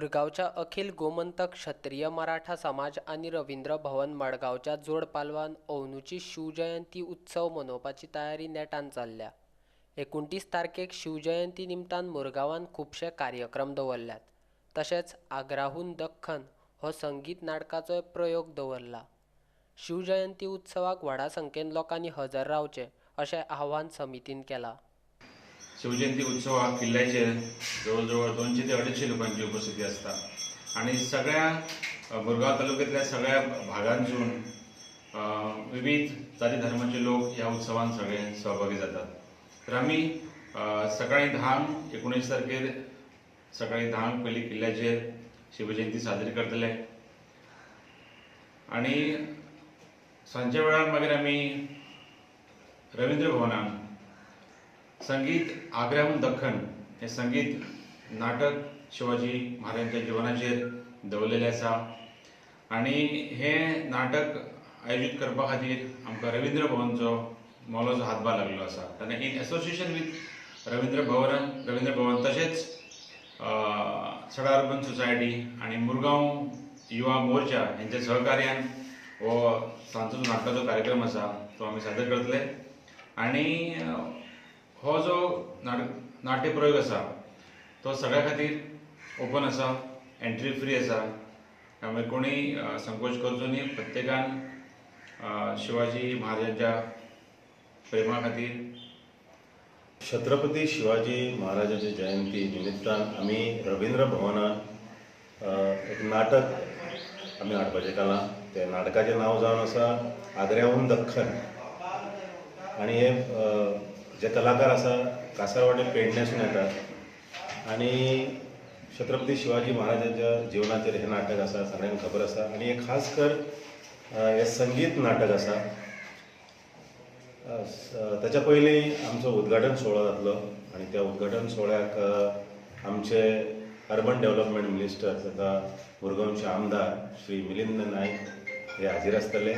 मुरगांवच्या अखिल गोमंतक क्षत्रिय मराठा समाज आनी रवींद्र भवन मडगांवच्या जोड पालवान अंदूची शिवजयंती उत्सव मनोवपाची तयारी नेटान चल्ल्या. 29 तारखेक शिवजयंती निमतान मुरगांवान खुबशे कार्यक्रम दवरल्यात. तशेंच आग्राहून दख्खन हो संगीत नाटकाचोय प्रयोग दवरला. शिवजयंती उत्सवाक व्हडा संख्येन लोकांनी हजर रावचें अशें आवाहन समितीन केलां. शिवजयंती उत्सवाक किल्ल्याचेर जवळ जवळ 200 ते 250 लोकांची उपस्थिती आसता आनी सगळ्या मुरगांव तालुक्यांतल्या सगळ्या भागांतसून विविध जाती धर्माचे लोक ह्या उत्सवान सगळे सहभागी जातात. तर आमी सकाळी 10 19 तारखेर सकाळी 10 पयलीं किल्ल्याचेर शिवजयंती साजरी करतले आनी सांजच्या वेळार मागीर आमी रवींद्र भवनान संगीत आग्र्याहून दख्खन हे संगीत नाटक शिवाजी महाराजांच्या जिवनाचेर दवरलेलें आसा आनी हे नाटक आयोजीत करपा खातीर आमकां रवींद्र भवनचो मोलाचो हातभार लागलेलो आसा. आनी in association with Ravindra Bhavan तशेंच सडा अर्बन सोसायटी आनी मुरगांव युवा मोर्चा हेंच्या सहकार्यान हो सांजचो नाटकाचो कार्यक्रम आसा तो आमी सादर करतले. आनी हो जो नाट्यप्रयोग आसा तो सगळ्या खातीर ओपन आसा, एंट्री फ्री आसा, त्यामुळे कोणी संकोच करचो न्ही. प्रत्येकान शिवाजी महाराजांच्या प्रेमा खातीर छत्रपती शिवाजी महाराजाची जयंती निमित्तान आमी रवींद्र भवनान एक नाटक आमी हाडपाचें केलां. तें नाटकाचें नांव जावन आसा आग्र्याहून दख्खन आनी हे जे कलाकार आसा कासारवाडे पेडण्यासून येतात आनी छत्रपती शिवाजी महाराजांच्या जिवनाचेर हें नाटक आसा, सगळ्यांक खबर आसा. आनी हे खास कर हें संगीत नाटक आसा. ताच्या पयलीं आमचो उद्घाटन सुवाळो जातलो आनी त्या उद्घाटन सुवाळ्याक आमचे अर्बन डेव्हलपमेंट मिनिस्टर तथा मुरगांवचे आमदार श्री मिलिंद नायक हे हाजीर आसतले.